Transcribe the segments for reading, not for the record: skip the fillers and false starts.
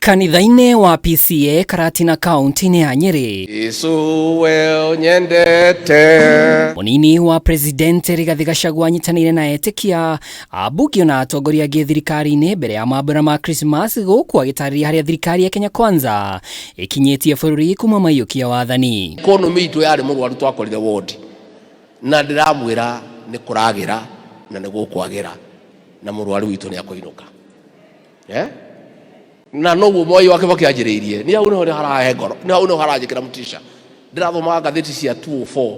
Kanitha-inĩ wa PCEA Karatina kaunti-inĩ ya Nyĩrĩ. Yesu we ũnyendete. Mũnini wa President Rigathĩ Gachagua anyitanĩire na etĩkia ambunge na atongoria angĩ thirikari-inĩ mbere ya mambura ma Christmas gũkũ agĩtarĩria harĩa thirikari ya Kenya Kwanza ĩkinyĩtie bũrũri kuma maiyũkia wathani. Economy itũ yarĩ mũrwaru twakorire ward na ndĩramwĩra nĩ kũragĩra na nĩ gũkwagĩra na mũrwaru witũ nĩ akũinũka. Eh? Na noguo Mwai wa Kibaki anjĩrĩirie nĩ hau nĩho harahe ngoro, nĩ hau nĩho haranjĩkĩra mũtisha. Ndĩrathomaga ngathĩti cia 204,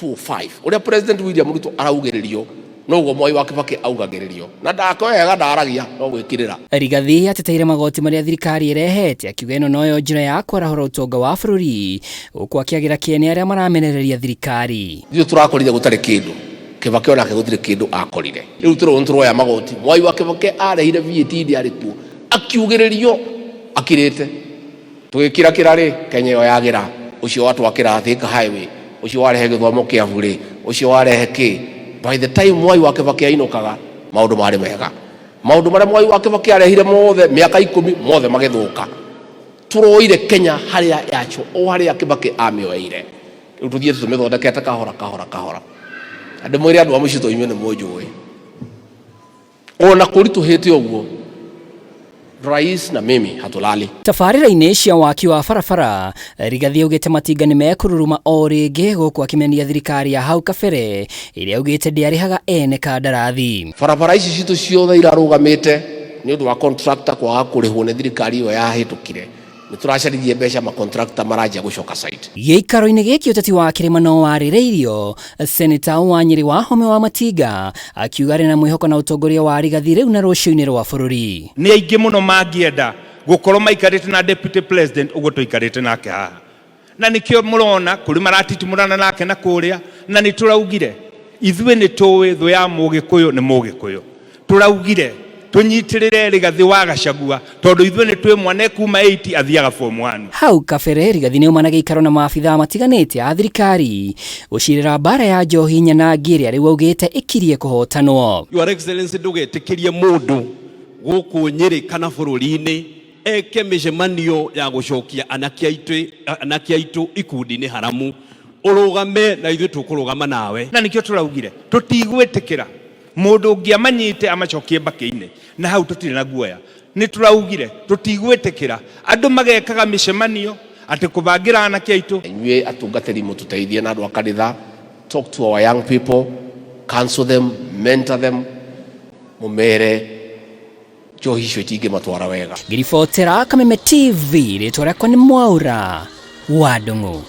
205 ũrĩa President William Ruto araugĩrĩrio noguo Mwai wa Kibaki augagĩrĩrio, na ndakwega ndaragia no gwĩkirĩra. Rigathi ateteire magoti marĩa thirikari ĩrehete akiuga ĩno noyo njĩra ya kwarahũra ũtonga wa bũrũri gũkũ akĩagĩra kĩene arĩa maramenereria thirikari. Ithuĩ tũrakorire gũtarĩ kĩndũ, Kibaki onake gũtirĩ kĩndũ akorire. Rĩu tũrona nĩtũroya magoti. Mwai wa Kibaki arehire VAT ndĩarĩ kuo, akiugĩrĩrio akirĩte. Tũgĩkira kira rĩ, Kenya ĩyo yagĩra, ũcio watwakĩra Thika Highway, ũcio warehe gĩthomo kĩa burĩ, ũcio warehe kĩ. By the time Mwai wa Kibaki ainũkaga, maũndũ marĩ mega. Maũndũ marĩa Mwai wa Kibaki arehire mothe, mĩaka ikũmi, mothe magĩthũka. Tũroire Kenya harĩa yacho, o harĩa Kibaki amĩoeire. Rĩu tũthiĩte tũmĩthondekete kahora kahora kahora. Na ndĩmwĩre andũ a mũciĩ inyuĩ nĩ mũnjũĩ. Ona kũritũhĩte ũguo, Rais na mimi hatulali. Tabarĩra-inĩ cia waki wa barabara, Rigathi augĩte matinga nĩ mekũruruma o rĩngĩ gũkũ akĩmenia thirikari ya hau kabere ĩrĩa augĩte ndĩarĩhaga ene kandarathi. Barabara ici citũ ciothe irarũgamĩte nĩ ũndũ wa contractor kwaga kũrĩhwo nĩ thirikari ĩyo yahĩtũkire. Nĩ tũracaririe mbeca ma contractor maranjia gũcoka site. Gĩikaro-inĩ gĩkĩ ũteti wa kĩrĩma no warĩrĩirio, Seneta wa Nyĩrĩ Wahome Wamatinga akiuga arĩ na mwĩhoko na ũtongoria wa Rigathi rĩu na rũciũ-inĩ rwa bũrũri. Nĩ aingĩ mũno mangĩenda gũkorwo maikarĩte na deputy president ũguo tũikarĩte nake haha, na nĩkĩo mũrona kũrĩ maratitimũrana nake na kũrĩa, na nĩ tũraugire ithuĩ nĩ tũĩ thũ ya mũgĩkũyũ nĩ mũgĩkũyũ. Tũraugire tũnyitĩrĩre Rigathĩ wa Gachagua tondũ ithuĩ nĩ twĩ mwana kuma 8 athiaga form 1. Hau kabere Rigathi nĩauma na gĩikaro na maabithaa matiganĩte a thirikari gũcirĩra mbara ya njohi nyanangi ĩrĩa rĩu augĩte ĩkirie kũhotanwo. Your Excellency ndũgetĩkĩrie mũndũ gũkũ Nyĩrĩ kana bũrũri-inĩ eke mĩcemanio ya gũcokia anake aitũ, anake aitũ ikundi-inĩ haramu. Ũrũgame na ithuĩ tũkũrũgama nawe. Na nĩkĩo tũraugire tũtigwĩtĩkĩra mũndũ ũngĩ amanyite amacokie mbakĩ-inĩ, na hau tũtirĩ na guoya. Nĩ tũraugire tũtigwĩtĩkĩra andũ magekaga mĩcemanio atĩ kũbangĩra anake aitũ. Inyuĩ atungatĩri mũtũteithie na andũ a kanitha, talk to our young people, counsel them, mentor them, mũmere njohi icio itingĩmatwara wega. Ngĩribotera Kameme TV, rĩtwa rĩakwa nĩ Mwaura wa Ndung'u.